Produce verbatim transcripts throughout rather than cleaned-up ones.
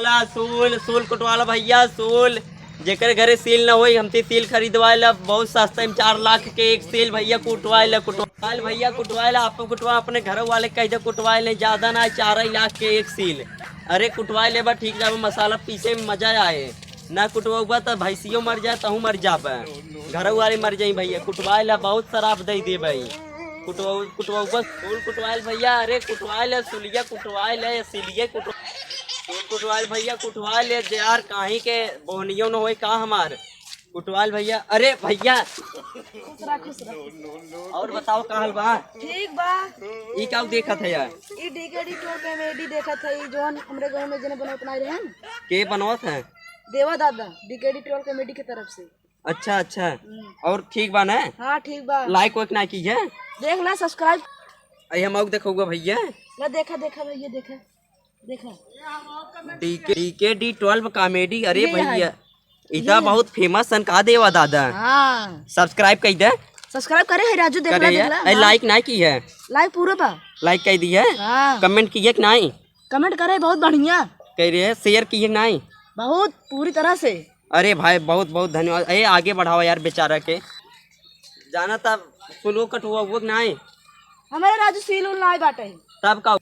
ला, सूल, सूल कुटवाला भइया, सूल। जेकर घरे सील न होई, हमसे सील खरीदवाए ला, बहुत सस्ता में चार लाख के एक सील भइया कुटवाए ला, कुटवाए ला भइया, कुटवाए ला, आपको कुटवा, अपने घर वाले कह दे कुटवाए ले, ज्यादा ना, चार ही लाख के एक सील। अरे कुटवाए ले बा, ठीक जाबे, मसाला पीसे में मजा आए। ना कुटवउबा त भैंसियो मर जाए, तहूँ मर जाबे, घरऊ वाले मर जाई भइया। कुटवाए ला बहुत शराब दे दे भाई। कुटवा-, कुटवउबा, सूल कुटवाए ले भइया, अरे कुटवाए ले, सुलिया कुटवाए ले, सिलिया कुटवा-, सूल कुटवाए ले भइया, कुटवाए ले यार, काहे के बोहनियो न होए का हमार। कुटवाल भइया, अरे भइया। खुश रह, खुश रह। और बताओ का हाल बा? ठीक बा। ई का देखत है यार? ई डीकेडी टोल कॉमेडी देखत है, ई जौन हमरे गाँव में जने बनवत नाई रहे। के बनवत है? देवा दादा, डीकेडी टोल कॉमेडी के तरफ से। अच्छा, अच्छा। हम्म। और ठीक बा ना? हाँ, ठीक बा। लाइक वाइक ना की है? देख ला, सब्सक्राइब। अरे हम आउक देखउगा भइया। ला देखा, देखा भइया, देखा। देखा। डीके, डीकेडी ट्वेल्व कॉमेडी, अरे ये है। भइया, इता ये है। बहुत फेमस सन का देवा दादा। हाँ। सब्सक्राइब कइ दे। सब्सक्राइब करे है राजू, देख ला, करे देख है। ला, ए, हाँ। लाइक ना की है। लाइक पूरा बा। लाइक कइ दी है। हाँ। कमेंट किए कि नाई? कमेंट करे, बहुत बढ़िया। कइ रहे हैं, शेयर किए कि नाई? बहुत, पूरी तरह से। अरे भाई, बहुत बहुत धन्यवाद। ए, आगे बढ़ावा यार बेचारा के। जाना तब सुलू कटुआ हुआ कि नाई? हमारे राजू सील उल नाई बाटे। तब का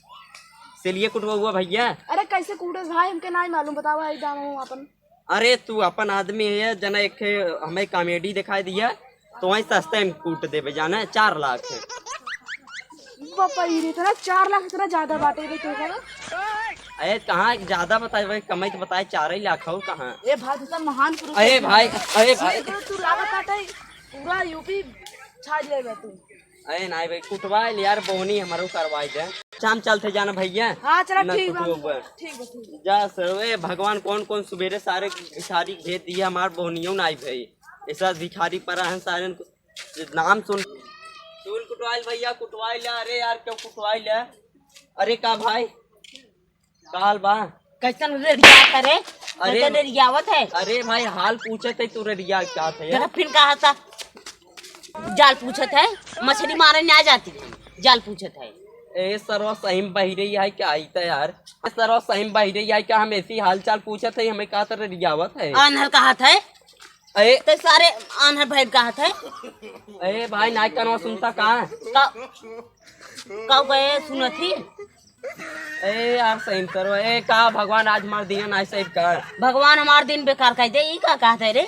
सिलिए कुटवा हुआ भइया? अरे कैसे कूटे भाई, हमके नाई मालूम, बतावा है दाम हम अपन। अरे तू अपन आदमी है, जना एक ठे हमें कॉमेडी दिखाई दिया, तो वहीं सस्ते में कूट देबे, जाना है, चार लाख है। बापा रे, इतना चार लाख इतना ज्यादा बाटे बे तू का? अरे कहाँ ज्यादा बताए भाई, कमाई तो बताए चार ही लाख हो कहाँ? ए भाई, तू तो महान पुरुष अरे है। भाई, अरे भाई। तू, तू लागत आटे पूरा यूपी छा जाएगा तू। अरे नाई भाई, कुटवाइल यार, बोहनी हमरो करवाई दे। शाम चलते जाना भइया। हाँ, चला, ना ठीक बा। कुटवा हुआ। ठीक बा, ठीक बा। जा सर, ए भगवान, कौन कौन सुबेरे सारे भिखारी भेज दिया, हमार बोहनियो नाई भाई। ऐसा भिखारी परा है सारे को, नाम सुन। चूल कुटवाइल भइया, कुटवाइल, अरे यार, क्यों कुटवाइल? अरे का भाई, का हाल बा? कैसन रेडियात है रे? अरे, कैसन रेडियावत है? अरे भाई, हाल पूछत है तू, रेडिया का थे? देखा फिर कहा था, जाल पूछत है, मछली मारे ना जाती है, जाल पूछत है। ए सरवा, सही में बहिरे ही है क्या? आई तो यार, ए सरवा, सही में बहिरे ही है क्या? हम ऐसी हाल चाल पूछत है, हमें कहा था रेडियावत है। आन्हर कहा था? अरे तो सारे आन्हर भइल कहा था? अरे भाई, नाई कनवा सुनता का? का, का गए सुनत ही? ए यार, सही में सरवा, ए का भगवान आज हमार दिन नाई सही का? भगवान हमार दिन बेकार कइ दे, ई का कहत है रे?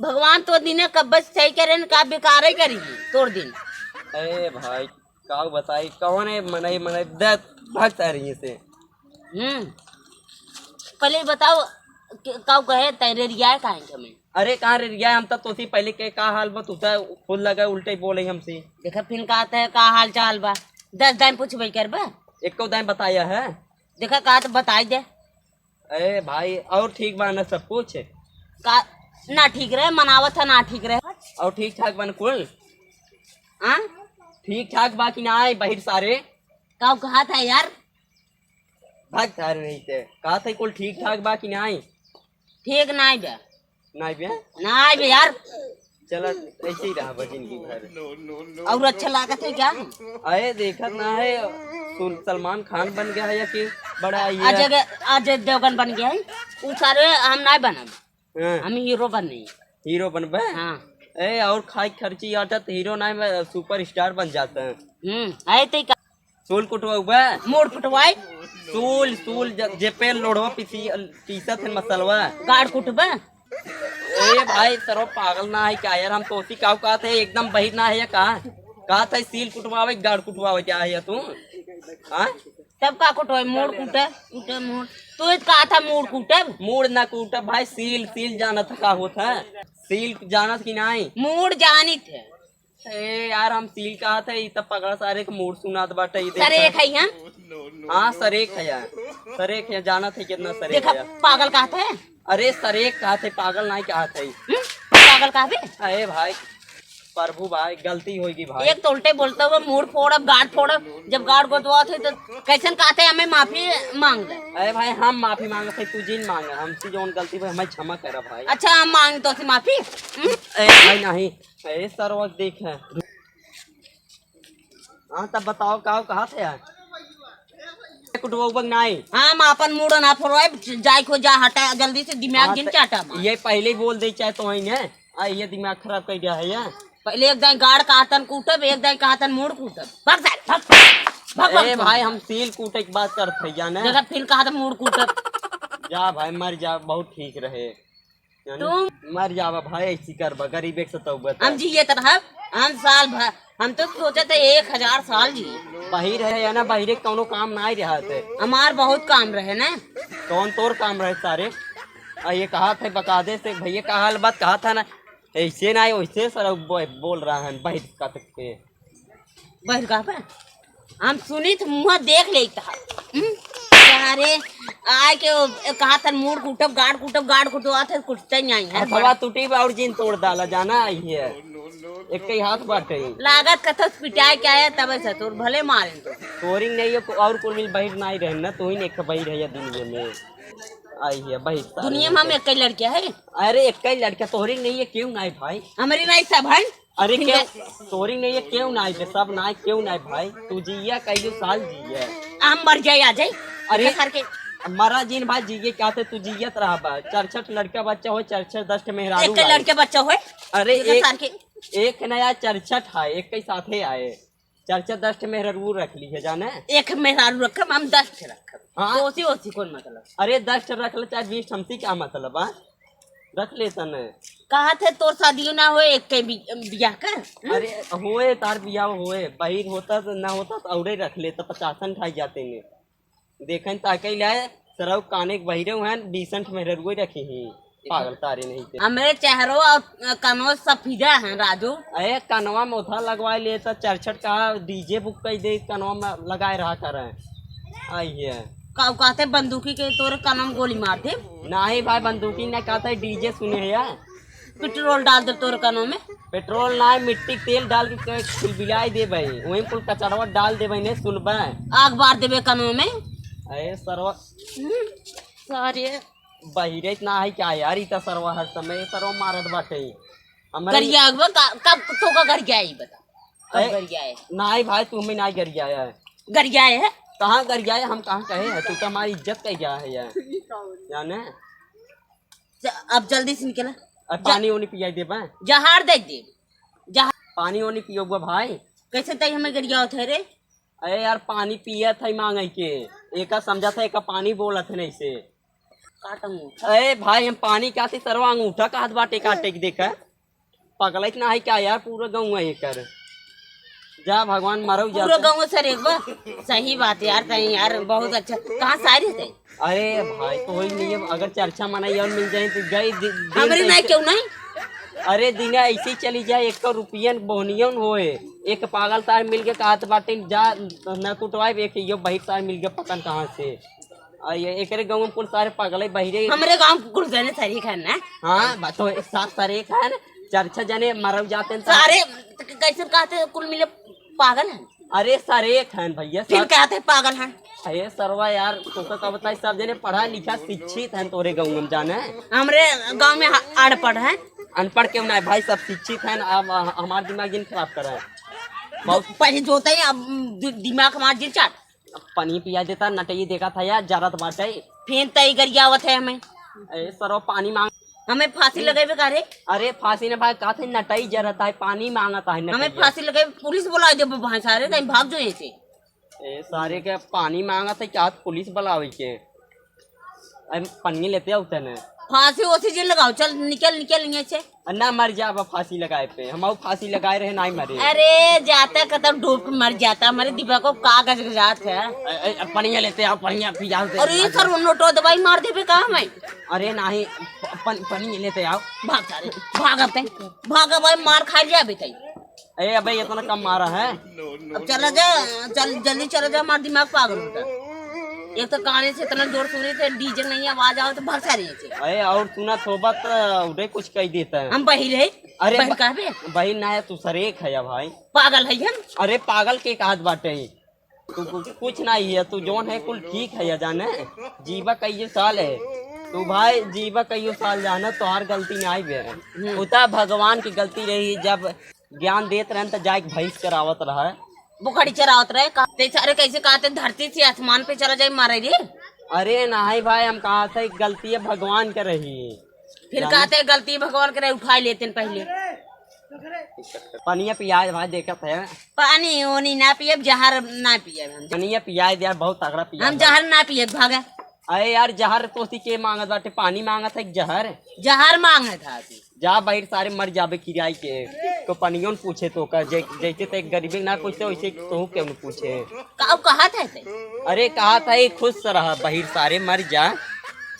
भगवान तो दिने कब्बे से सही करे न, का बेकार ही करी तोर दिन। ए भाई, का बताई, कौन है मनई, मनई दे भक्त आ रही से। हम्म। पहले बताओ, के-, का कहे तै रेरियाए काहे के हमें? अरे कहाँ रेरियाए, हम तो तोसी पहले के का हाल बा, तू तो खुद लगा उल्टे बोले हमसे। देखा फिर कहत है का हाल चाल बा, दस दाई पूछबे करबा? एको दाई बताया है? देखा का तो बताई दे। अरे भाई, और ठीक बा ना सब कुछ? का ना ठीक रहे, मनावत है ना ठीक रहे। और ठीक ठाक बा ना कुल? हाँ? ठीक ठाक बा कि ना, बहिर सारे? का कहत है यार? भाग सारे नहीं थे। कहत है कुल ठीक ठाक बा कि नाई? ठीक नाई बे। नाई बे? नाई बे यार। चला, ऐसे ही रहा बा जिंदगी भर। और अच्छा लागत है क्या? अरे देखत ना है, सुल-, सलमान खान बन गया है या कि बड़ा ये अजय, अजय देवगन बन गया है। उ सारे हम नाई बनब। हाँ। हम हीरो बने। हीरो बनबे? हाँ। ए, और खाई खर्ची आता तो हीरो नाई में सुपरस्टार बन जाता है। हम्म, आए ते का? सूल कुटवाउबे? मूड़ फुटवाई। सूल, सूल, ज-, जे पे लोढ़वा पीसी-, पीसत है मसलवा। गाड़ कुटबे? ए भाई, सरो पागल ना है क्या यार? हम तोसी काऊ कहत है, एकदम बहिर ना है या का? कहत है सील कुटवावे, गाड़ कुटवावे क्या है तू? हाँ? तब का कुटवाई? मूड़ कूटे, कूटे मूड़। तू ही कहा था मूड़ कूटब? मूड़ ना कूटब भाई, सील, सील जानत का होत है? सील जानत कि नाई? मूड़ जानित है। ए यार, हम सील कहत है, ई तब पगला सारे के मूड़ सुनात बाटे, ई देख। सरेख है हम? हाँ, सरेख है यार। सरेख है, जानत है कितना सरेख देखा, है यार। पागल कहत है? अरे सरेख कहत है, पागल नाई कहत है। हम्म? पागल कहबे? अरे भाई, प्रभु भाई, गलती होइगी भाई। एक तो उल्टे बोलता हुआ मूड़ फोड़ब, गाड़ फोड़ब, जब गाड़ गोतवात है तो कैसन कहते हैं हमें माफी मांग ले। अरे भाई, हम माफी मांगत है, तू जिन मांगा, हमसे जौन गलती भई हमें क्षमा करा भाई। अच्छा, हम मांग तो से माफी? हम्म? ए भाई नहीं, ए सरवा देख है। हाँ, तब बताओ, का कहत है यार? कुटवाऊ बग नाई। हम आपन मूड़ ना फोड़वाए, जाए खो जा, हटा जल्दी से, दिमाग हाँ, जिन तो चाटा मार। ये पहले ही बोल दे चाहे तो ही ने, आ, ये दिमाग खराब कर दिया है ये। पहले एक दाई गाड़ कहा तन कूटब, एक दाई कहा तन मूड़ कूटब। भाग जा, भाग, भाग, भाग, ए भाग। भाई, हम सील कूटे की बात करत है जाने। देखा, फिर कहा तन मूड़ कूटब। जा भाई, मर जा, बहुत ठीक रहे। जाने? तुम मर जावा भाई, ऐसी करबा, गरीब एक सतौबत हम है। जियत रहब, हम साल भर, हम तो सोचत है एक हजार साल जी। बहिर है या ना, बहिरे के कौनो काम नाई रहत है। हमार बहुत काम रहे ना। कौन तोर काम रहे सारे? आ, ये कहा था बकायदे से, भैया का हाल बात कहा था ना, ऐसे ना, वैसे सर बो-, बोल रहा है बहिर का तक के। बहिर का पे? हम सुनी तो मुँह देख लेता। हम्म? सारे आए के वो कहा था मूड़ कूटब, गाड़ कूटब, गाड़ कूटब, आते कुटते नहीं है। हथवा टूटी बा और जिन तोड़ डाला जाना आई है। एक ही हाथ बाटे। लागत कथस पिटाए के आया तब ऐसा तोर भले मारे तो। तोरिंग नहीं है, और कुल मिल बहिर नहीं रहन ना, तू ही एक बहिर है या दुनिया में। आई है बहिर सारे दुनिया में हम एक ही लड़किया है। अरे एक ही लड़का तोरिंग नहीं है, क्यों नहीं भाई? हमारी नहीं सब है। अरे फिर क्यों? मैं तोरिंग नहीं है, क्यों नहीं बे? सब नहीं, क्यों नहीं भाई? तू जिया कई साल जिया। हम मर जाए आ जाए। अरे इनका सर के मरा जिन भाई, जिए क्या थे, तू जियत रहा बा। चार छठ लड़का बच्चा हो, चार छठ दस ठे मेहरारू एक आए। लड़के बच्चा होए। अरे इनका एक, सर के एक नया चार छठ है, एक के साथे आए। चार चार दस ठे मेहरारू रख ली है जाने। एक मेहरारू रखब, हम दस ठे रखब। हाँ। तो ओसी, ओसी कौन मतलब? अरे दस ठे रख ले, चाहे बीस ठे, हमसे क्या मतलब, हाँ? रख लेता न। कहा थे तोर शादियों ना होए, एक के बि-, बियाह कर। हम्म? अरे होए, तार बियाह होए, बहिर होता तो ना होता तो औरे रख लेता, पचासन ठाई जाते ने। देखन ताके लाए, सरऊ काने के बहिरे हुए, बीसन ठे मेहररुए रखी ही। पागल तारे नहीं थे। हमरे चेहरो और कनवा सफीदा है राजू। अरे कनवा में ओथा लगवाए ले तो चरचट का डीजे बुक कर दे, कनवा में लगाए रहा करे। आई है। का कहते बंदूकी के तोरे कनवा में गोली मार दे। नहीं भाई, बंदूकी नहीं कहते, डीजे सुने है यार। पेट्रोल डाल दे तोरे कनवा में। पेट्रोल ना, मिट्टी के तेल डाल के कुल बिलाई दे भाई, वहीं कुल कचड़वा डाल दे भाई, नहीं सुनबे। आग बार देबे कनवा में। अरे सरवा। हम्म, सारे। बहिरे इतना है क्या यार, ई त सरवा हर समय सरवा मारत बाटे। हमरे गरिया अगवा का, कब तो का गरिया है, ई बता। कब ए, गरिया है? नाई भाई, तू हमें नाई गरिया है। गरिया है? कहाँ गरिया है, हम कहाँ कहे हैं? तू तो हमारी इज्जत कर गया है यार। जाने? ज-, अब जल्दी से निकला। अब जा- पानी ओनी पियाई देबा? जहार दे दे। जहार। पानी ओनी पियोबा भाई? कैसे तई हमें गरिया होत है रे? अरे यार, पानी पियत है मांगे के, एका समझत है, एका पानी बोलत है नहीं से। काट अंगूठा। अरे भाई, हम पानी कहते सरवा अंगूठा कहत बाटे काटे के, देखा। पगलैत ना है क्या यार, पूरा गाँव है एकर। जा भगवान मरऊ जा। पूरा गाँव सर एक बार। सही बात यार, तई यार बहुत अच्छा। कहाँ सारी थे? अरे भाई, तो वही नहीं है, अगर चर्चा मनाई और मिल जाए तो गई दि-, दिन हमरे तो ना ऐसे क्यों नहीं? अरे दिन ऐसे ही चली जाए, एक तो रुपयन बोहनियन होए, एक पागल तार मिल के कहत बाटे जा न कुटवाए, एक यो बहिर तार मिल के पता न कहाँ से। आ ये एकरे गाँव में कुल सारे पागल है, बहिरे। हमरे गाँव के कुल जने सरीक है ना? हाँ, बा-, तो सात सरीक है ना, चार छह जने मरल जाते हैं तो सारे। कैसे कहते हैं, कुल मिले पागल है। अरे सरेक हैं भैया, फिर सर। कहते हैं पागल हैं। अरे सरवा यार, तोका का बताई, सब जने पढ़ा लिखा शिक्षित हैं तोरे गाँव में, जाने। हमरे गाँव में ह-, अनपढ़ हैं। अनपढ़ क्यों ना है भाई, सब शिक्षित हैं। अब ह-, हमार दिमाग जिन खराब करा है। बहुत पहले जोते हैं, अब दि-, दिमाग हमार जिन चाट। अब पानी पिया देता, नटई देखा था यार, जरत बाटे। फेन तई गरियावत है हमें। ए, सरवा पानी मांग। हमें फांसी लगेबे का रे? अरे फांसी ना भाई, कहत है नटई जरत है, पानी मांगत है हमें नटई। फांसी लगे, पुलिस बुला दे भाई सारे, कहीं भाग जो यहाँ से। ए, सारे के पानी मांगत है, क्या पुलिस बुलावे के? अरे पनिया लेते आओ तने। फांसी ओसी जिन लगाओ, चल निकल, निकल यहाँ से। ना मर जा अब फांसी लगाए पे, हम फांसी लगाए रहे, नहीं मरे। अरे जाता कतब डूब के मर जाता, हमारे दिमाग को का गजगजात है। ए, ए, पनिया लेते आओ, पनिया पियाओ दे। अरे सर, वो नोटो दवाई मार देबे का हमें? अरे नहीं, प-, पन-, पनिया लेते आओ। भाग सारे, भाग अब तई, भाग अब भाई, मार खा जाबे तई। ए अबे, इतना कम मारा है। अब चला जा, चल, जल्दी चला जा, हमारा दिमाग पागल होता। एक तो काने से इतना जोर सुने थे, डीजे नहीं आवाज आओ तो भाग सारे से। अरे और सुना थोबा तो उधे कुछ कह देता है। हम बहिर है। अरे बहिर ब-, कहाँ पे? बहिर ना है, तू सरेक है या भाई। पागल है हम। अरे पागल के कहत बाटे। तू कु-, कुछ नहीं है, तू जौन है कुल ठीक है या जाने। जीवा कईयो साल है। तू भाई जीवा कईयो साल जाने, तोहार गलती नहीं बे। हम्म। उता भगवान की गलती रही, जब ज्ञान देत रहन त जाए के भैंस करावत रहा। बोकड़ी चरावत रहे, कहते, अरे, कैसे कहते, धरती से आसमान पे चला जाए, मारे रे। अरे नहीं भाई, हम कहा था, एक गलती है भगवान के रही। फिर जाने कहते, गलती भगवान के रहे, उठाई लेते हैं पहले। पनिया पियाए भाई, देखत है। पानी ओनी ना पियब, जहर ना पियब हम। पनिया पियाए दे यार, बहुत तगड़ा पिया हम है। जहर ना पियब, भागा। अरे यार, जहर तोसी के मांगत बाटे, पानी मांगत है कि जहर? जहर मांगत है अभी। जा बहिर सारे, मर जाबे किराई के। तो पनियों न पूछे तो का, जै-, जैसे ते गरीबे ना पूछते, वैसे तोहू के न पूछे। का कहत है ते? अरे कहत है, खुश रह बहिर सारे, मर जा,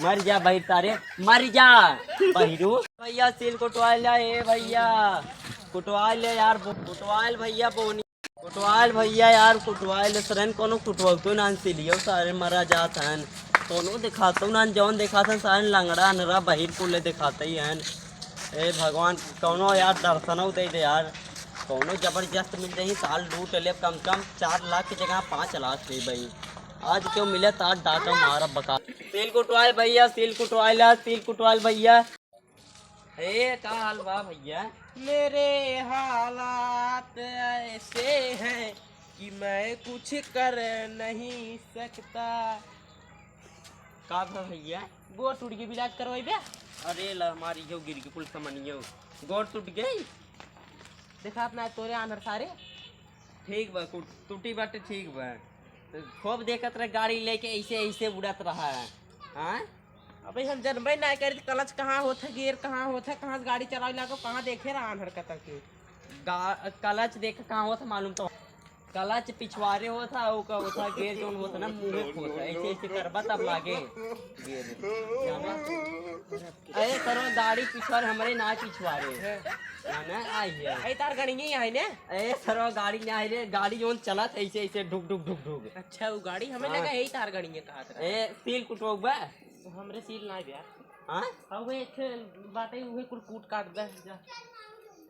मर जा बहिर सारे, मर जा बहिरू। भैया सील कुटवा ले, ए भैया कुटवा ले यार, बो-, कुटवा ले भैया बोनी। कुटवाल भैया यार, कुटवाल सरन कोनो कुटवाल तो ना सिलियो, सारे मरा जात हन। कोनो दिखातो ना, जौन दिखात हन सारे लंगड़ा अनरा बहिर कुले दिखाते ही हन। ए भगवान, कौनो यार दर्शनो दे दे यार, कौनो जबरदस्त मिल जाही, साल लूट ले कम कम चार लाख की जगह पाँच लाख ले भाई। आज क्यों मिले तार डाका मारा बका। सील कुटवाल भैया, सील कुटवाल, सील कुटवाल भैया। ए, का हाल बा भैया? मेरे हालात ऐसे हैं कि मैं कुछ कर नहीं सकता। का भा भैया? गोड़ टूट गई, इलाज करवाइबे? अरे ला, हमारी यो गिर गई कुल समनियो, गोड़ टूट गई। देखात ना तोरे आन्हर सारे। ठीक बा, कुट-, टूटी बाटे, ठीक बा। तो खूब देखत रहे गाड़ी लेके ऐसे, ऐसे उड़त रहा है। हाँ? अबे हम जनबे ना करी, clutch कहाँ होत है, gear कहाँ होत है, कहाँ से गाड़ी चलावे लागो, कहाँ देखे रहा आन्हर कतक के। गा-, clutch देख कहाँ होत है मालूम तो। Clutch पिछवारे होत है, ओका होत है, gear जौन होत है ना, मुँहे होत है, ऐसे, ऐसे करबा तब लागे gear। जाना? अरे सरवा, गाड़ी पिछवारे, हमरे ना पिछवारे। ना, ना, आई है। ए, तार गणिये आई ने? ए सरवा, गाड़ी ना आई रे, गाड़ी जौन चलत है ऐसे, ऐसे ढुक, ढुक, ढुक, ढुक। अच्छा, वो गाड़ी हमें हाँ। लगा यही तार गणिये कहत रहा। ए, सील कुटवाउबा? हमरे सील ना बा। हाँ? अब वे एक बात है, उहे कुल कूट काट दे जा।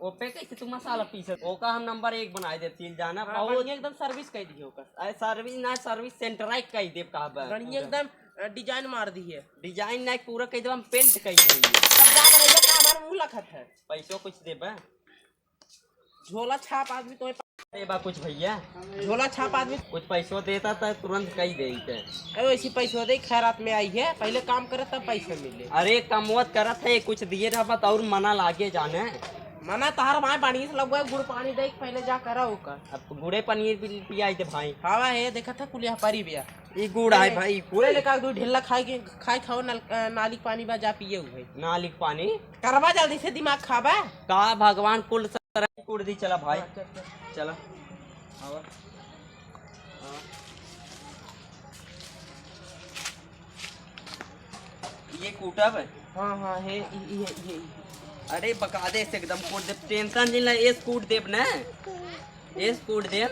ओपे कैसे तू मसाला पीसत? ओका हम number एक बनाए देब सील जाना, हाँ, बहुत बढ़िया एकदम service कर दिए ओकर। अरे service ना, service center कह देब, कहा बा। बढ़िया एकदम, अ, design मार दिए। Design ना पूरा कह देब, हम paint कह देब। तब जा रही है, का हमार मुंह लखत है? पैसो कुछ देबा? झोला छाप आदमी तो देबा कुछ भैया? झोला छाप आदमी। कुछ पैसो देता त तुरंत कही देते। अरे वैसी पैसो दे, खैरात में आई है, पहले काम करे तब पैसा मिले। अरे कमवत करत है, कुछ दिए रहबा त और मना लागे जाने। मना तहार माय पानी से लगवा गुड़ पानी दे, पहले जा करा ओकर। अब गुड़े पनीर पी-, पियाई दे भाई। हवा है, देखत है कुलिया परी बिया। ई गुड़ है भाई, पूरे पूरे लेकर दू ढेला खाए के, खाए खाओ नल-, अ, नाली के पानी बा, जा पिए उ भाई। नाली के पानी? करवा जल्दी से, दिमाग खाबा। का भगवान कुल सराय कूट दी, चला भाई। हाँ, चल, चल। चला। आवा। आवा। ये कूटब? हाँ, हाँ, हे, ई, ई, हे, ई, हे, ई। अरे, बकायदे से एकदम कूट देब, tension जिन ला, एस कूट देब ना। एस कूट देब,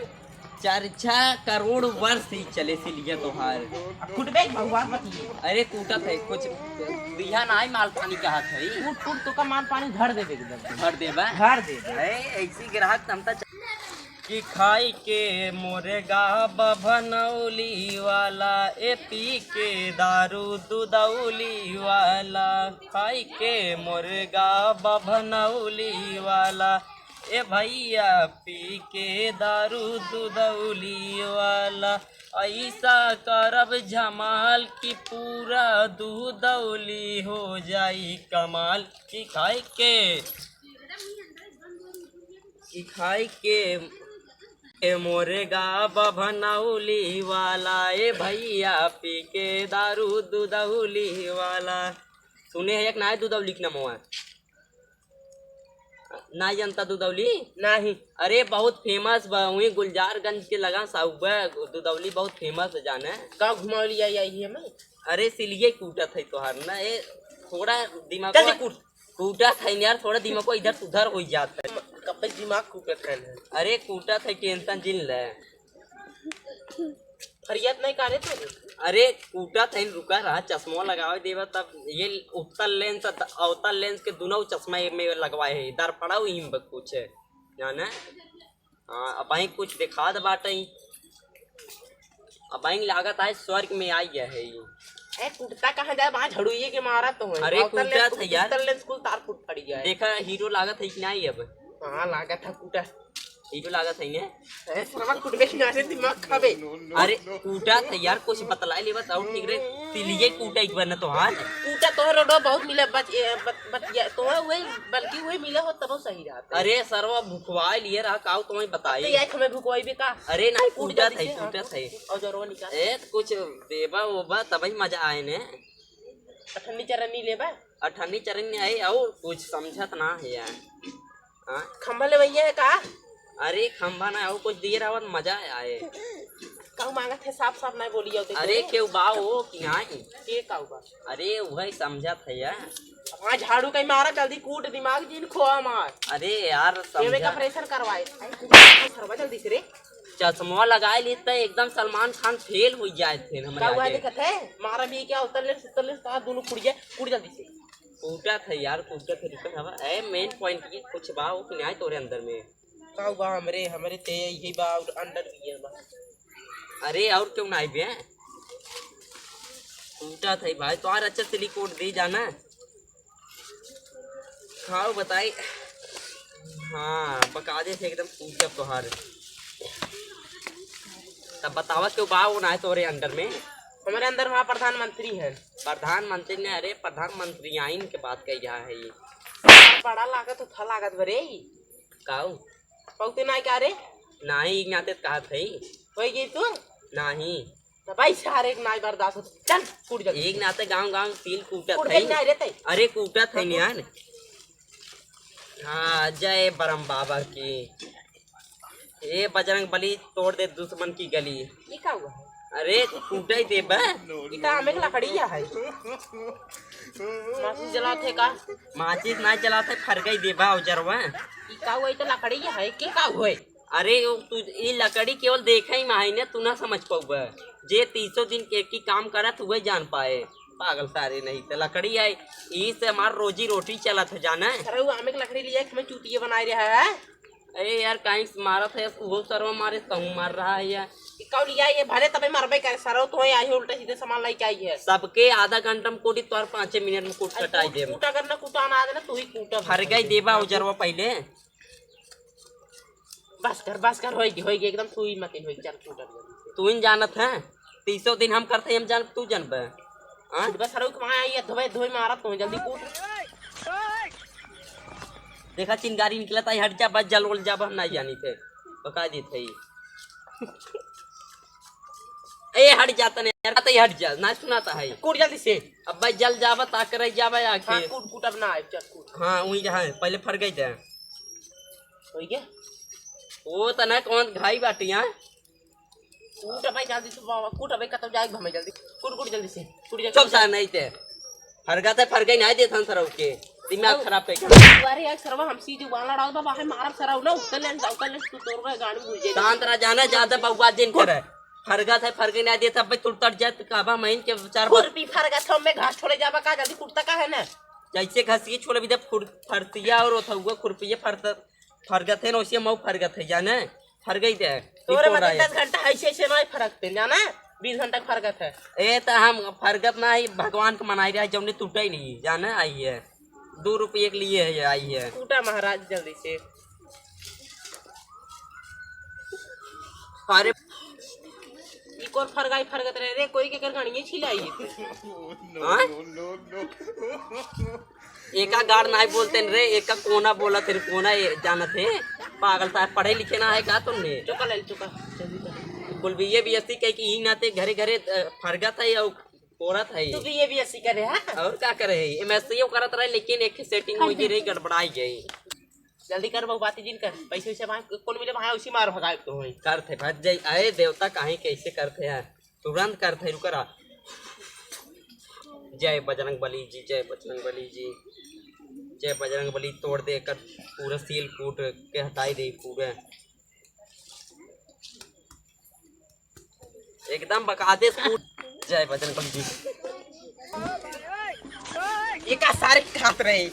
चर्चा करोड़ वर्ष ही चले सिलिया तोहार। अब कुटबे के भगवान पति है। अरे, कूटत है, कुछ दिहा ना आई, माल पानी कहत है। कूट, कूट, तो का माल पानी घर देबे एकदम। घर देबा? घर देबे। अरे, ऐसी ग्राहक तमता च-, कि खाई के मुर्गा बभनौली वाला, ए पी के दारू दुदौली वाला, खाई के मुर्गा बभनौली वाला, ए भैया पी के दारू दुदौली वाला, ऐसा करब जमाल कि पूरा दुदौली हो जाई कमाल। कि खाई के, कि खाई के, ए मोरे गा बभनौली वाला, ए भैया पी के दारू दुदौली वाला। सुने है एक ना है दुदौली के नमवा? ना जनता दुदौली? नहीं। अरे बहुत famous बा, वहीं गुलजारगंज के लगा साउबा दुदौली बहुत famous है जाने। का घुमावली आई, आई है मैं? अरे सिलिये कूटत है तोहार ना, ए थोड़ा दिमाग चल को दे कूट। कूटत है यार, थोड़ा दिमाग को इधर उधर हो जात है। कब से दिमाग कूटत है ना? अरे कूटत है, tension जिन ले। फरियाद नहीं करे तो। अरे कूटत है, रुका रहा, चश्मा लगावे देवा तब। ये उत्तर lens अवतर lens के दोनों चश्मा में लगवाए है, इधर पड़ा हुई में कुछ है जाने। हाँ, अब भाई कुछ दिखात बाटे। अब भाई लागत है स्वर्ग में आई गया है ये। ए, कुटता कहाँ जाए? वहाँ झड़ुइये के मारा तो है। अरे, अवतर कुटत lens, है यार। उत्तर lens कुल तार फूट पड़ गया है। देखा, हीरो लागत है कि नहीं अब? हाँ, लागत है कुटा। ई तो लागत है ने। ए, सरवा कुटबे ना से दिमाग खाबे। अरे, कूटा था यार, कुछ बतलाए ले, बताओ ठीक रे। तिलिये कूटा एक बार ना तो हाल। कूटा तो रोडो बहुत मिला, बच-, ए, बच-, बचिया, तो वही, बल्कि वही मिला हो तब सही रहता। अरे, सरवा भुखवाए लिए रहा, काऊ तुम्हें बताई। तो यार, हमें भुखवाई भी का? अरे, ना, कूट कूटा जाती था, से, हाँ, कूटा था। और जोरवा निकाल। ए, कुछ देबा ओबा, तबही मजा आए ने। अठन्नी चरन्नी लेबा? अठन्नी चरन्नी आई, और कुछ समझत ना है यार। हाँ? खंभा लेवइया है का? अरे खंभा ना, और कुछ दिए रहत मजा आए। कहू मांगत है, साफ साफ नहीं बोली जाओ, देखो अरे रे। केहू बा हो कि नहीं? के कहू बा? अरे वही समझत है यार। हाँ, झाड़ू कहीं मारा, जल्दी कूट, दिमाग जिन खोआ मार। अरे यार, ये में समझा। ऑपरेशन करवाए। आई, तू सरवा जल्दी से रे। चश्मा लगाए ली तो एकदम सलमान खान फेल हो जाए थे हमरे का हुआ आगे। देखत है? मारा भी क्या, उतर ले, उतर ले, कहा दोनों कुड़िया, कुड़ जल्दी से। कूटा था यार, कूटा था, रुका हवा। ए, मेन पॉइंट की कुछ बा हो कि नहीं तोरे अंदर में? का बा हमरे, हमरे ते यही बा और अंडर भी है बा। अरे और क्यों नहीं बे? कूटा था भाई, तो और अच्छा सिलिकोट दे जाना। खाओ बताई। हाँ, बका दे थे एकदम पूछब तोहार। तब बतावा क्यों बा वो ना है तोरे अंदर में? हमारे अंदर वहाँ प्रधानमंत्री है। प्रधानमंत्री ने, अरे प्रधानमंत्री आइन के बात कही रहा है ये। बड़ा लागत हो, था लागत बरे। काऊ? पौते ना क्या रे? नाही, एक नाते कहा थे। होई गई तू? नाही। तो भाई सारे एक नाई बर्दाश्त होत। चल, कूट जल्दी। एक नाते गांव गांव सील कूटत कूट है। गई नाई रे तई। अरे कूटत है नियान। हाँ, जय बरम बाबा की। ए बजरंग बली तोड़ दे दुश्मन की गली। ये का हुआ है? अरे कूटे दे बे। ये का हमें लकड़ी है? माचिस जलात है का? माचिस ना जलात है, फरगई दे बा उजरवा। ये का हुआ? ये तो लकड़ी है, के का हुआ है? अरे, तू ई लकड़ी केवल देखे ही माही ने, तू ना समझ पउबे। जे तीसों दिन के की काम करत, उहे जान पाए। पागल सारे नहीं, तो लकड़ी है, ई से हमार रोजी रोटी चलत है, जाने। अरे, वो आमे के लकड़ी लिया, हमें चूतिया बनाए रहा है। अरे यार, काहे से मारत है, वो सरवा मारे, तहूँ मार रहा है यार। ई कौन लिया, ये भले तबे मरबे करे, सरवा तो है, आई उल्टे सीधे सामान लेके आई है। सबके आधा घंटा में कूटी, तोर पाँचे मिनट में कूट अरे कटाई कूट, देब। कूटा करना, कूटा ना देना, तू ही कूटा। फरगई देबा उजरवा पहले। बस कर, बस कर, होई गे, होई गे, एकदम सुई मतिन होई गे, चल, कूट अब जल्दी से। तू ही जानत है, तीसों दिन हम करते, हम जान, तू जानबे। हाँ? बस, सरऊ के वहाँ आई है, धोए, धोए मारत तो जल्दी कूट। देखा, चिंगारी निकलत है, हट जा, बस जल उल जाबा, हम नहीं जानी थे, बका दी थे। ए, हट जाता नहीं यार, कतई हट जा, ना सुनाता है। कूट जल्दी से। अब भाई जल जाबा, ताक रह जाबा आके। हाँ, कूट, कूट, अब ना आए, चल, कूट। हाँ, वही रहा है, पहले फरगई दे। होई गे? वो तो ना कौन घाई बाटी, हाँ? कूट भाई जल्दी से बाबा, कूट भाई, कतौ जाए हमें जल्दी। कूट, कूट जल्दी से, कूट जल्दी चुप से। सा नहीं ते। फरगत है, फरगई नहीं देत हन सरऊ के। दिमाग खराब है क्या? अरे यार, सरवा हमसी जो वाला डाल बाबा, है मारब सरऊ ना, उतर ले, उतर ले, तू तोर में गाड़ी घुस जाए। शांत रह, जाना ज्यादा बउआ जिन करे। फरगत है, फरगई नहीं देत, अबे तू तट जाए, तो काबा महीन के चार बार खुरपी फरगत है, मैं घास छोड़े जाबा का, जल्दी कुर्ता का है ना? जैसे घास की छोड़े भी दे, फुर-, फरतिया और ओथुआ खुरपिया फरत फरगत है ना, ओसिया मऊ फरगत है, जाने? फरगई दे। तोरे ई कौन बदे आए? दस घंटा ऐसे, ऐसे नहीं फरकते, जाने? बीस घंटा फरगत है। ए, त हम फरगत ना, ई भगवान के मनाई रहा, जौने टूटे ही नहीं, जाने? आई है। दो रुपये के लिए है, आई है। कूटा महाराज जल्दी से। अरे। ई कौन फरगाई फरगत रहे रे? कोई के कर गाड़िए छिलाई है। हाँ? एका गाड़ नाई बोलते न रे, एका कोना बोलत है, कोना ये जानत है। पागल साहब, पढ़े लिखे ना है का तुमने? चुका ले, चुका। जल्दी कर। कुल बीए बीएससी कह के ई नाते घरे घरे, अ, फरगत है और कोरत है। तू बीए बीएससी करे, हाँ? और का करे है? एमएससी करत रहे, लेकिन एक सेटिंग हो गई रही, गड़बड़ाई गई। जल्दी कर, बहु बाती जिन कर। पैसे वैसे वहाँ कौन मिले, वहाँ उसी मार भगाए तो होई। करत है, भज जाई। अरे देवता, काहे कैसे करत है यार? तुरंत करत है, रुका रहा। जय बजरंग बली जी, जय बजरंग बली जी, जय बजरंग बली। तोड़ दे कर पूरा सील कूट के हटाई दे पूरा। एकदम बका दे कूट। जय बजरंग बली जी। एका सारे काट रहे,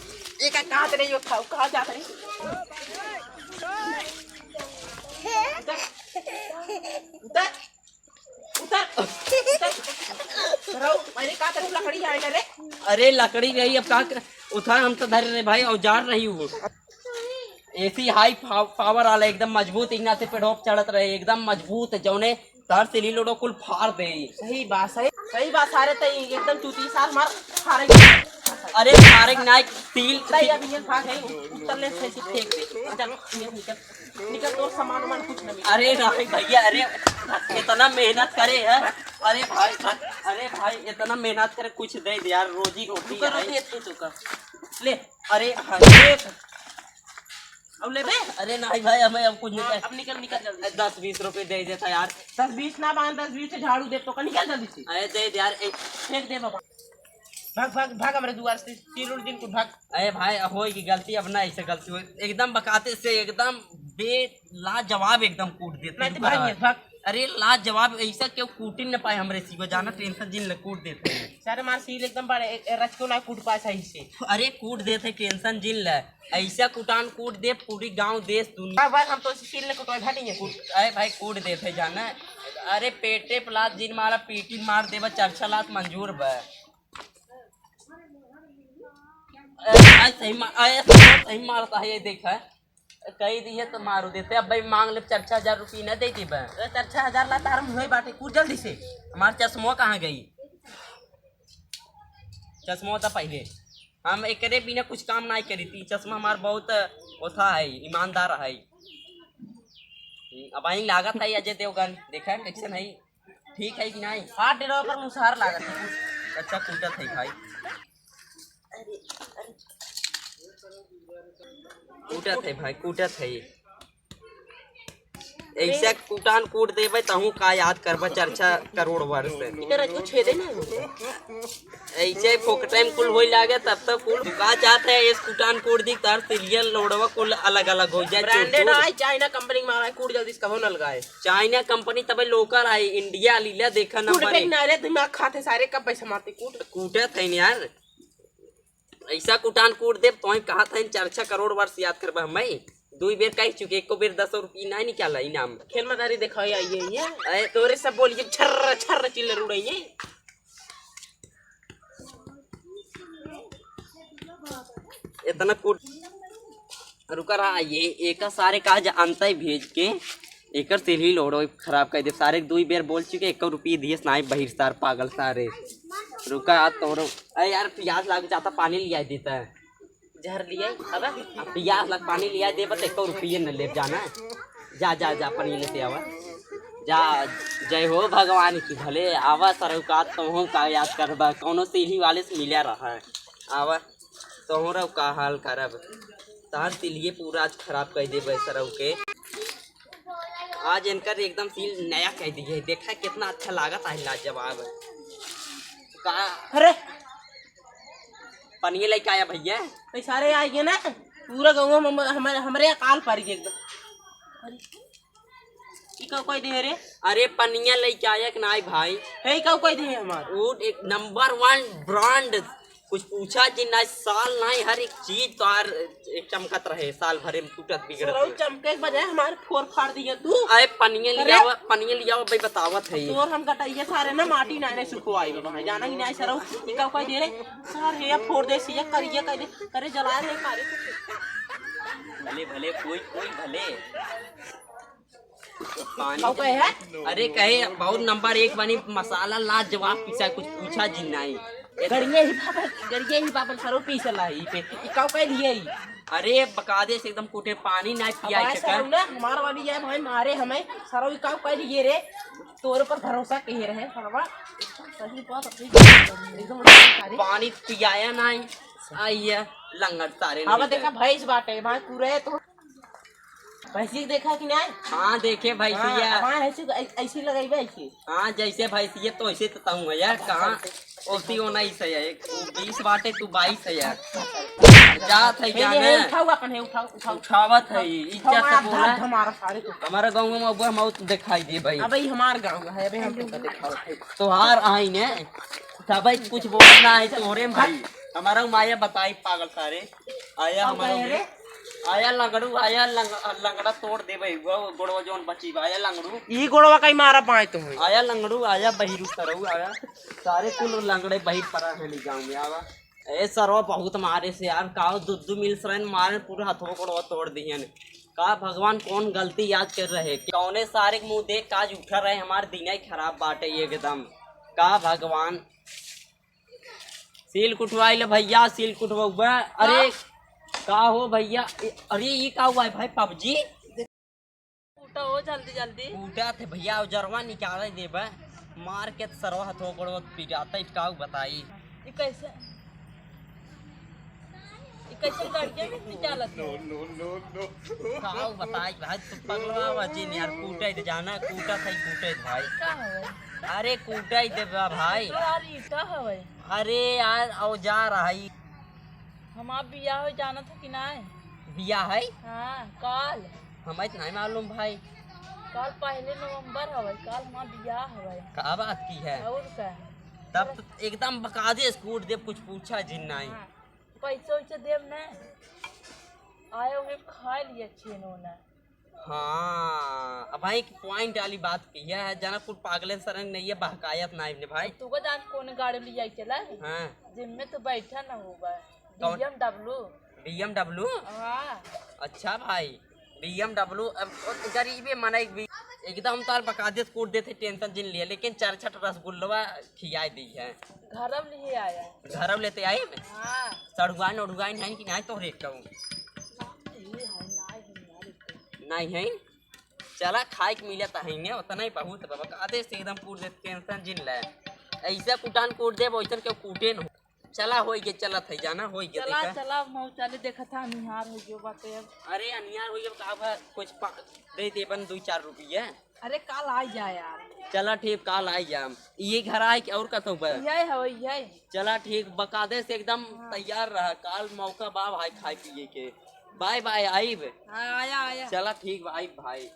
एका काट रहे, यो खाओ, कहाँ जात रहे? उतर, उतर। उतर, उतर। रहो, अरे का तरफ लकड़ी आए ना रे? अरे लकड़ी रही, अब का कर, उठा हम तो धरे रे भाई, औजार रही वो। एसी हाई पाव-, पावर वाला एकदम मजबूत, इगना से पेड़ोप चढ़त रहे, एकदम मजबूत, जौने तार से लील ओड़ो कुल फाड़ दे। सही बात, सही, सही बात। सारे तई एकदम चूती सार मार फाड़े। अरे फाड़े ना, सील तई अब ये भाग है, उत्तर ले से फेंक दे। चल, ये निकल, निकल, तोर सामान वामान कुछ ना मिले। अरे नहीं भैया, अरे इतना मेहनत करे है। अरे भाई, अरे भाई, इतना मेहनत करे, कुछ दे दे यार, रोजी रोटी तू कर, है। रोटी तू, तू कर। ले। अरे हाँ, ले। अब लेबे? अरे नहीं भाई, हमें अब कुछ नहीं हाँ, चाहिए। अब निकल, निकल जल्दी से। दस बीस रुपए दे देता यार। दस बीस ना बांध, दस बीस से झाड़ू दे तो का, निकल जल्दी से। अरे दे दे यार, एक फेंक दे बाबा। भाग, भाग, भाग हमरे दुआर से, तीन दिन को भाग। अरे भाई, होई की गलती, अब ना ऐसे गलती होई। एकदम बकाते से एकदम बे लाजवाब एकदम कूट देते नहीं हैं तो भाग, भाई। भाग। अरे लाजवाब, ऐसा क्यों कूट न पाए हमरे सिवा, जाना टेंशन जिन ले कूट देते हैं। सारे मार सील एकदम बड़े, ए, ए, रच को ना कूट पाए सही से। अरे कूट देते, टेंशन जिन ले, ऐसा कुटान कूट दे पूरी गांव देश दुनिया। भाग, भाग, हम तो सील ने कुटवाए भागेंगे। कूट, अरे भाई कूट देते जाना। अरे पेटे प्लास जिन मारा पीटी मार देबा, चरछा लात मंजूर बा। ए, आज सही मा-, ए, सही मारता है, ये देख है। कही दिए तो मारू देते, अब भाई मांग ले, चार छह हजार रुपये न दे दी बे। ए, चार छह हजार ला तार मुँह बाटे, कूद जल्दी से। हमार चश्मो कहाँ गई? चश्मो तो पहले हम एकरे बिना कुछ काम नहीं करी थी। चश्मा हमार बहुत ओथा है, ईमानदार है। अब आई लागत है अजय देवगन, देखा कैसन है, ठीक है कि नहीं? हाथ डेढ़ पर मुसहर लागत है। अच्छा कूटत है भाई। कूटत है भाई, कूटत है। ऐसे कुटान कूट देबे तहूँ का याद करबा चरछा करोड़ वर्ष। इधर कुछ छेदे ना हो। ऐसे फोकटे में कुल होई लागे तब तक कुल का चाहत है, इस कुटान कूट दी तार तिलिया लोड़वा कुल अलग अलग हो जाए। ब्रांडेड चोर। है, चाइना कंपनी में आवे, कूट जल्दी से कबो न लगाए। चाइना कंपनी तबे लोकल है, इंडिया लीला देखा कूट नंबर पे एक। ना रे, दिमाग खाते सारे, कब पैसा मारते कूट। कूटत है यार। ऐसा कुटान कूट देब, तोहे कहत हन, चार छह करोड़ वर्ष याद करबा हमें। दुई बेर कह चुके, एको बेर दस रुपये नहीं निकाला इनाम। खेल मदारी देखाई आई है ये। अरे तोरे सब बोलिए छर्र छर्र चिल्लर उड़ाइए। इतना कूट, रुका रहा, ये एक सारे का जानता है भेज के। एकर सिर ही लोड़ो खराब कर दे। सारे दुई बेर बोल चुके, एको रुपये दिए नाई बहिर सार, पागल सारे। रुका, तोरो, अरे यार, प्यास लाग जाता, पानी लिया देता है। जहर लिया, अब? अब प्यास लाग, पानी लिया दे, बस एको रुपये न ले जाना। जा, जा, जा, पानी लेते आवा। जा, जय हो भगवान की, भले आवा सरऊ का, तोहू का याद करबा, कौनो सीढ़ी वाले से मिला रहा है। आवा, तोहरा का हाल करब, तार तिलिये पूरा आज खराब कर देबे सरऊ के। आज इनकर एकदम सील नया कह दिए है। देखा कितना अच्छा लागत है, लाजवाब। का अरे पनिया लेके आया भैया? भाई सारे आए गए ना, पूरा गाँव में हम-, हमारे, हमरे अकाल पड़ गए एकदम। अरे, ई का कोई दे रे? अरे पनिया लेके आया कि नाई भाई? है का कोई दे हमार? वो एक नंबर वन ब्रांड कुछ पूछा जी ना, साल नाई, हर एक चीज तोहार एक चमकत रहे, साल भरे में टूटत बिगड़त सरऊ रहे। चमके के बजाय हमारे फोर फाड़ दिया तू। अरे पनिया अरे। लियावा, पनिया लियावा भाई, बतावत है। तोर हम गटैया सारे ना माटी नाने सुखवाई बा, जाना कि नाई सरऊ, ई का कोई दे रे? सार हे फोड़ दे, सिया करिया कर दे, करे जला रे मारे। भले, भले, कोई, कोई भले। पानी का कहे है? अरे कहे बहुत नंबर एक बनी, मसाला लाजवाब पीसा, कुछ पूछा जी नाई। गड़िए ही पापड़, गड़िए ही पापड़ सरो पीसला है ई पे। ई का कह लिए ई? अरे बकायदे से एकदम कूटे, पानी नाई पिया अब आए सके। सरऊ ना, हमार वाली है भाई, मारे हमें। सरऊ ई का कह लिए रे? तोरे पर भरोसा कहे रहे, सरवा। सही बात अपनी एकदम सारी। पानी पियाया नाई। आई है लंगड़ सारे अब नहीं देखा है। भैंस बाटे, भाई पूरे तो भैंसी के देखा कि नहीं? हाँ, देखे भैंसिया। हाँ, अब हाँ, ऐसे, ऐ-, ऐसे लगइबे ऐसे। हाँ, जैसे भैंसिया तो ऐसे तो तहूँ है यार, कहाँ ओसी होना ही सही है, एक बीस बाटे तू बाईस है यार। जात है नहीं, जाने। नहीं, उठाओ अपन है, उठाओ, उठाओ। उठावत है, उठाओ, इज्जत से उठाओ, बोला। धर, धर, मारा सारे को। हमारा गाँव में अब हम दिखाई दे भाई। अबे हमार गाँव है, अबे हम तो दिखाओ। तोहार आई ने, तबे कुछ बोलना है तोरे में भाई। हमारा माया बताई पागल सारे। आया हम हमारा कहे रे? आया लंगड़ू, आया लंग-, लंगड़ा तोड़ दे भाई, वो गोड़वा जौन बची बा, आया लंगड़ू। ई गोड़वा कहीं मारा पाए तो है। आया लंगड़ू, आया बहिरू सरऊ, आया। सारे कुल लंगड़े बहिर पड़ा है नी गाँव में, आवा। ए सरवा बहुत मारे से यार, का दू दू मिल सरन मारे, पूरा हथवा गोड़वा तोड़ दिहन। का भगवान कौन गलती याद कर रहे, कौने सारे के मुंह देख के आज उठा रहे, हमार दिना ही खराब बाटे एकदम। का भगवान, सील कुटवाई ले भैया, सील कुटवाउबे। अरे का? का हो भैया, ए, अरे ये का हुआ है भाई, पबजी? कूटा हो जल्दी जल्दी। कूटा थे भैया, उजरवा निकाले देबे, मार के सरवा हथवा गोड़वा पिटाता, इटकाऊ बताई। ये कैसे, ये कैसे गड़िया में निकालत है? काऊ बताई भाई, तू पगलवा बा जिन यार, कूटे दे जाना, कूटा था, कूटे दे भाई। का हवे? अरे कूटे दे बा भाई। तो यार ई का हवे? अरे यार औजार है। हमार बियाह हो जाना था कि नाय? बियाह है? हाँ, काल। हमें तो नहीं मालूम भाई। काल पहले नवंबर हवे, काल हमार बियाह हवे। का बात की है? और का? तब तो एकदम बकायदे से कूट देब, कुछ पूछा जिन नहीं। हाँ, पैसे वैसे देब न, आए हुए खा लिए छेनो न। हाँ, अब भाई एक point वाली बात की है, जाना कुल पागले सरंग नहीं है, बहकायत ना इन्हें भाई। तू को जान कौन गाड़ी ले आई चला? हाँ। जिम में तो बैठा ना होगा। कौन? B M W। B M W? हाँ। अच्छा भाई, B M W, अब गरीबे मनई भी एकदम तार बकायदे से कूट देते, tension जिन लिए, लेकिन चार छठ रसगुल्लवा खियाए दी है। घरव लिए आया। घरव लेते आई? हाँ। सड़ुआइन उड़ुआइन है कि नहीं तोहरे कहूँ? नहीं है, नहीं है यार, नहीं है। चला खाए के मिले तो है, उतना ही बहुत है बाबा। आधे से एकदम कूट देते, tension जिन ले। ऐसे कुटान कूट देब, वैसन के कूटे न हो। चला होई गे, चलत है जाना, होई गे चला, देखा। चला, मऊ चले देखा था, निहार हो गयो बाटे अब। अरे अनियार होई अब का भा, कुछ पा-, दे देबन दो चार रुपये। अरे काल आ जा यार। चला ठीक, काल आ जा। ये घर आए कि और कतौ बा? यही है, यही। चला ठीक, बकायदे से एकदम हाँ। तैयार रहा, काल मौका बा भाई खाए पिए के। Bye bye, आइब। हाँ, आया, आया। चला ठीक बा, आइब भाई।